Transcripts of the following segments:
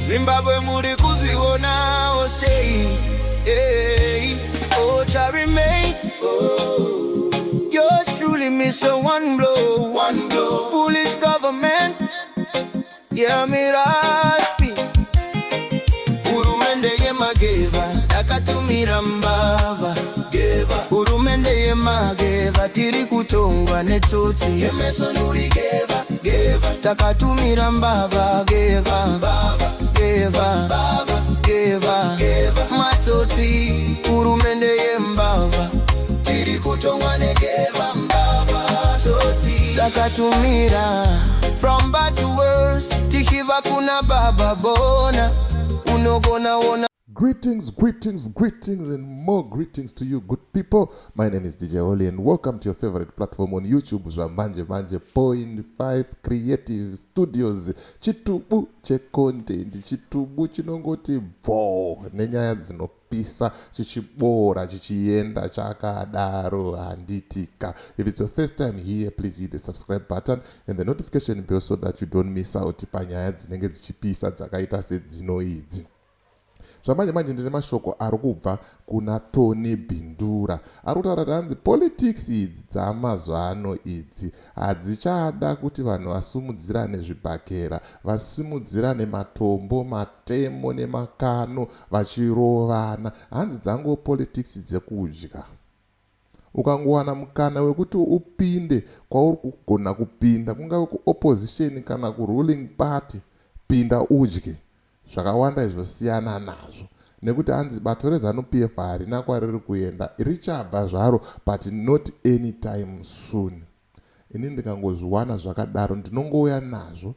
Zimbabwe muri kuzvionawo sei? Hey, oh, Charmaine. Oh. Yours truly Mr. One Blow. One Blow. Foolish government. Yeah, Miraspi. Hurumende yemageva yakatumira mbavha. Hurumende yemageva, tiri kutongwa netsotsi. Takatumira mbavha geva geva geva matsotsi. Hurumende yembavha, tiri kutongwa negeva mbavha tsotsi. Takatumira from bad to worse, tichibva kuna Baba Bona unogona ona. Greetings, greetings, greetings, and more greetings to you, good people. My name is DJ Oli, and welcome to your favorite platform on YouTube, Zvamanje Manje Point 5 Creative Studios. Chitubu checontent, chitubu chinongoti bvo nenyaya dzinopisa, chichibora, chichienda chakadaro, handitika. If it's your first time here, please hit the subscribe button and the notification bell so that you don't miss out panyaya dzinenge dzichipisa dzakaita sedzino idzi. Zvamanje manje ndine mashoko ari kubva kuna Tony Bindura, ari kutaura kuti hanzi politics idzi dzamazuva ano idzi hadzichada kuti vanhu vasumudzirane zvibhakera, vasimudzirane matombo, matemo nemakano vachirovana. Hanzi dzango politics dzekudya. Ukangowana mukana wekuti upinde kwauri kugona kupinda, kungave kuopposition kana kuruling party, pinda udye. Zvakawanda izvosiyana nazvo, nekuti hanzi bato reZANU PF harina kwariri kuenda, richabva zvaro, but not anytime soon. Ini ndikangozviwana zvakadaro, ndinongouya nazvo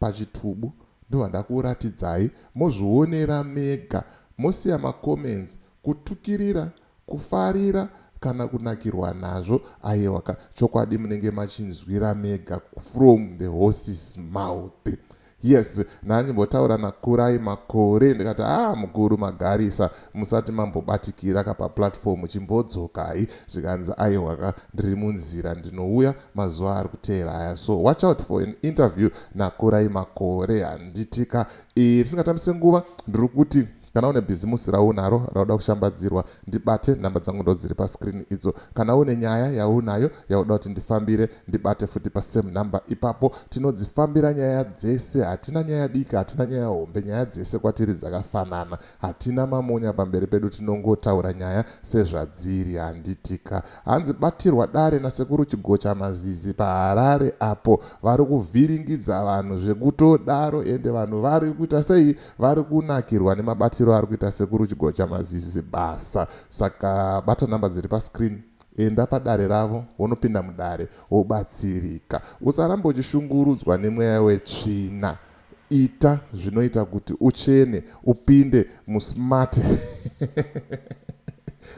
pachitubu, ndobva ndakuratidzai, mozvionera mega, mosiya macomments, kutukirira, kufarira kana kunakirwa nazvo. Aiwaka, chokwadi munenge machinzwira mega from the horse's mouth. Yes, ndanimbotaura naKurai Makore, ndikati, "A ah, mukuru, magarisa musati mambobatikira kapaplatform, chimbodzokai." Zvikanzi, "Aiwaka, ndiri munzira, ndinouya mazuva ari kuteera aya." So watch out for an interview naKurai Makore, handitika? Tisingatambise nguva, ndiri kuti kana une bhizimusi raunaro rauda kushambadzirwa, ndibate. Nhamba dzangu ndo dziri pascreen idzo. Kana une nyaya yaunayo yauda kuti ndifambire, ndibate futi pasame number ipapo. Tinodzifambira nyaya dzese, hatina nyaya diki, hatina nyaya hombe, nyaya dzese kwatiri dzakafanana. Hatina mamonya pamberi pedu, tinongotaura nyaya sezvadziri, handitika? Hanzi batirwa dare naSekuru Chigocha Mazizi paHarare apo, vari kuvhiringidza vanhu zvekutodaro, ende vanhu vari kuita sei? Vari kunakirwa nemabatiro ari kuita Sekuru Chigocha Mazizi basa. Saka bata nhamba dziri pascreen, enda padare ravo, wonopinda mudare, wobatsirika. Usaramba uchishungurudzwa nemweya wetsvina. Ita zvinoita kuti uchene, upinde musmart,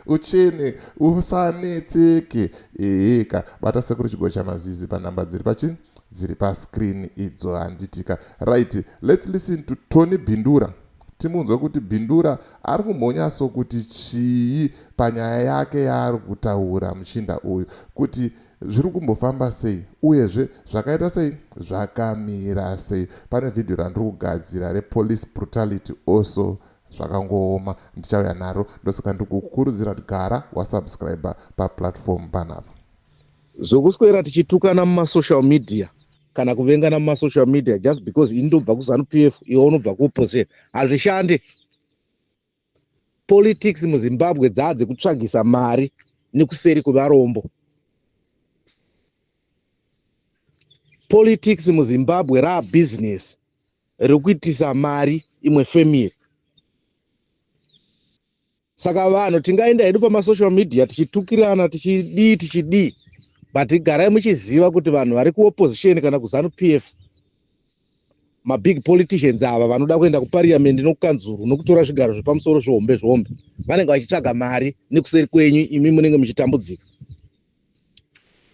uchene, usanetseke. Eheka, bata Sekuru Chigocha Mazizi panhamba dziri pachi dziri pascreen idzo, handitika? Right, let's listen to Tony Bindura, timunzwe kuti Bindura ari kumbonyatso kuti chii panyaya yake yaari kutaura muchinda uyu, kuti zviri kumbofamba sei, uyezve zvakaita sei, zvakamira sei. Pane vhidhiyo randiri kugadzira repolice brutality also, zvakangooma, ndichauya naro. Ndosaka ndiri kukurudzira kuti gara wasubscribe paplatform panapa. Zvokuswera tichitukana mumasocial media kana kuvengana mumasocial media just because ini ndobva kuZANU PF, iwe unobva kuopposition, hazvishande. Politics muZimbabwe dzaa dzekutsvagisa mari nekuseri kwevarombo. Politics muZimbabwe raabhizinesi rekuitisa mari imwe family. Saka vanhu tingaenda hedu pamasocial media tichitukirana, tichidii, tichidii, but garai muchiziva kuti vanhu vari kuopposition kana kuZANU PF, mabig politicians ava vanoda kuenda kupariamendi nokukanzuru nokutora zvigaro zvepamusoro zvihombe zvihombe, vanenge vachitsvaga mari nekuseri kwenyu, imi munenge muchitambudzika.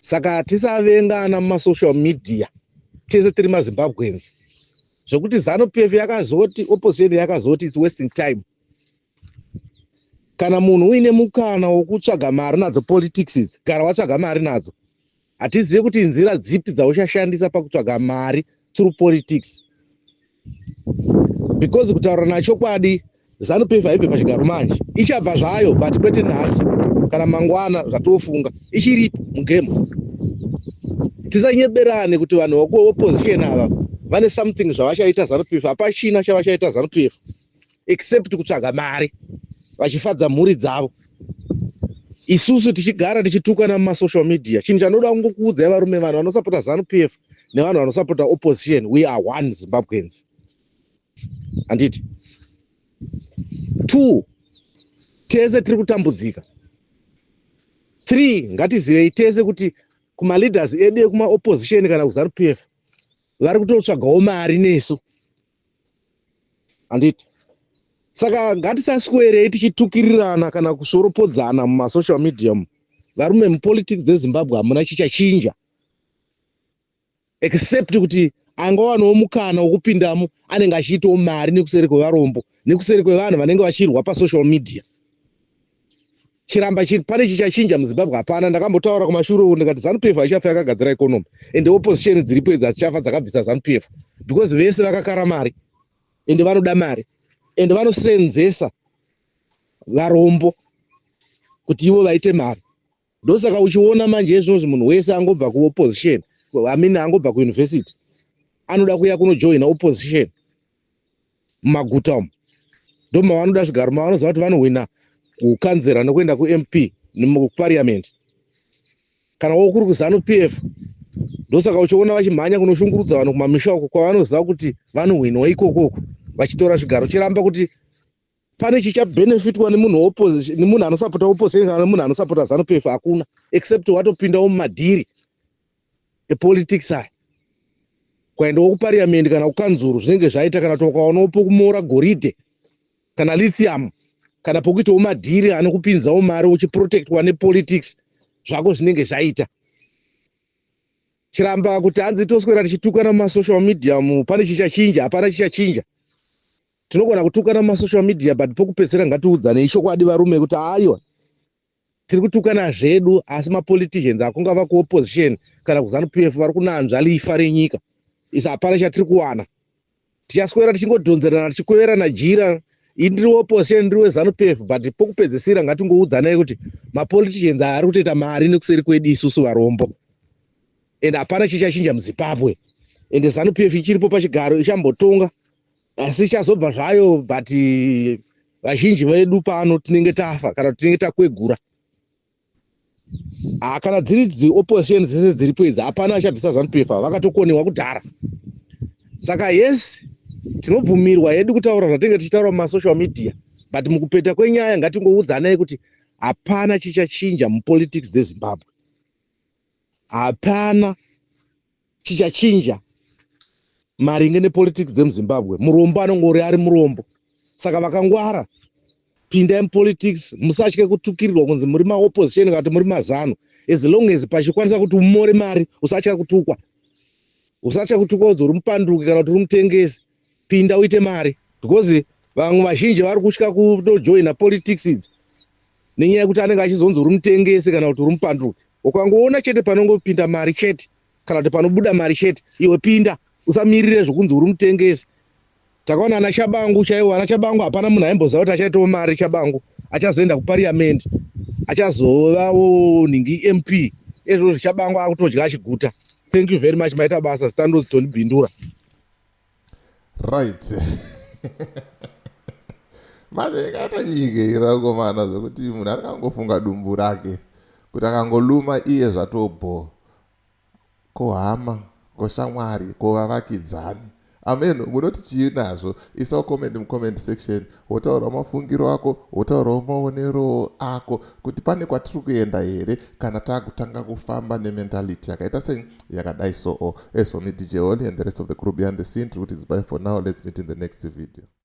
Saka tisavengana mumasocial media, tese tiri maZimbabweans. Zvokuti ZANU PF yakazoti, opposition yakazoti, it's wasting time. Kana munhu uine mukana wokutsvaga mari nadzo politics idzi, gara watsvaga mari nadzo. Hatizivi kuti nzira dzipi dzauchashandisa pakutsvaga mari through politics. Because kutaura nachokwadi, ZANU PF haibve pachigaro manje. Ichabva zvayo, but kwete nhasi kana mangwana zvatofunga. Ichiripo mugame. Tisanyeberane kuti vanhu vakuopposition ava vane something zvavachaita ZANU PF. Hapachina chavachaita ZANU PF except kutsvaga mari vachifadza mhuri dzavo, isusu tichigara tichitukana mumasocial media. Chinhu chanoda kungokuudzai varume, vanhu vanosapota ZANU PF nevanhu vanosapota opposition, we are one Zimbabweans, handiti? Two, tese tiri kutambudzika. Three, ngatizivei tese kuti kumaleaders edu ekumaopposition kana kuZANU PF vari kutotsvagawo mari nesu, handiti? Saka ngatisaswerei tichitukirirana kana kusvoropodzana mumasocial media. Varume, mupolitics dzeZimbabwe hamuna chichachinja except kuti angawanawo mukana wokupindamo anenge achiitawo mari nekuseri kwevarombo, nekuseri kwevanhu vanenge vachirwa pasocial media. Chiramba chiri pane chichachinja muZimbabwe hapana. Ndakambotaura kumashure uku ndikati ZANU PF haichafa yakagadzira economy, ende opposition dziripo idzi hadzichafa dzakabvisa ZANU PF, because vese vakakara mari, ende vanoda mari, ende vanosenzesa varombo kuti ivo vaite mari. Ndosaka uchiona manje izvozvi munhu wese angobva kuopposition, I mean, angobva kuuniversity, anoda kuya kunojoina opposition mumaguta umu. Ndo mavanoda zvigaro, mavanoziva kuti vanohwina kukanzera nekuenda kuMP nekuparliament. Kana wo kuri kuZANU PF, ndosaka uchiona vachimhanya kunoshungurudza vanhu kumamisha uko kwavanoziva kuti vanohwinwa ikokoko, vachitora zvigaro. Chiramba kuti pane chichabhenefitwa nemunhu nemunhu anosapota opposition kana nemunhu anosapota ZANU PF hakuna, except watopindawo mumadhiri epolitics aya, kuendawo kupariamendi kana kukanzuru zvinenge zvaita, kana kuti ukaonawo pokumora goridhe kana lithium kana pokuitawo madhiri anokupinzawo mari uchiprotectwa nepolitics zvako, zvinenge zvaita. Chiramba kuti hanzi toswera tichitukana mumasocial media mu, pane chichachinja? Hapana chichachinja. Tinogona kutukana mumasocial media, but pokupedzisira ngatiudzanei chokwadi, varume, kuti aiwa, tiri kutukana zvedu, asi mapoliticians akungava kuopposition kana kuZANU PF vari kunanzva rifa renyika. Isi hapana chatiri kuwana. Tichaswera tichingodhonzerana, tichikweverana jira, indiri opposition, ndiri weZANU PF, but pokupedzisira ngatingoudzanai kuti mapoliticians aya ari kutoita mari nekuseri kwedu isusu varombo, and hapana chichachinja muZimbabwe. Ende ZANU PF ichiripo pachigaro, ichambotonga, asi ichazobva zvayo, but vazhinji vedu pano tinenge tafa kana kuti tinenge takwegura. Ha, kana dziri dziopposition dzese dziripo idzi, hapana achabvisa ZANU PF, vakatokoniwa kudhara. Saka yes, tinobvumirwa hedu kutaura zvatinenge tichitaura mumasocial media, but mukupeta kwenyaya ngatingoudzanai kuti hapana chichachinja mupolitics dzeZimbabwe. Hapana chichachinja maringe nepolitics dzemuZimbabwe. Murombo anongori ari murombo. Saka vakangwara, pindai mupolitics, musatye kutukirirwa kunzi muri maopposition kana kuti muri mazano. As long as pachikwanisa kuti umore mari, usatya kutukwa. Usatya kutukwa kunzi uri mupanduki kana kuti uri mutengesi. Pinda uite mari, because vamwe vazhinji vari kutya kutojoina politics idzi nenyaya yekuti anenge achizonzi uri mutengesi kana kuti uri mupanduki. Ukangoona chete panongopinda mari chete kana kuti panobuda mari chete, iwe pinda, usamirire zvokunzi uri mutengesi. Takaona ana Chabangu chaiwo. Ana Chabangu, hapana munhu aimboziva kuti achaitawo mari Chabangu, achazoenda kupariamendi, achazovawo nhingi MP. Ezvozvo Chabangu akutodya achiguta. Thank you very much, maita basa. Zita ndozi Tony. Right, manje ikaita nyika irakomana zvekuti munhu arikangofunga dumbu rake kuti akangoluma iye zvatobho, ko hama, ko shamwari, ko vavakidzani? Amen. Munoti chii nazvo? Isawo comment mucomment section, wotaurawo mafungiro ako, wotaurawo maonero ako kuti pane kwatiri kuenda here kana taakutanga kufamba nementality yakaita sei, yakadai. So as for me, DJ Holly, and the rest of the crew behind the scene, tiri kuti it's bye for now. Let's meet in the next video.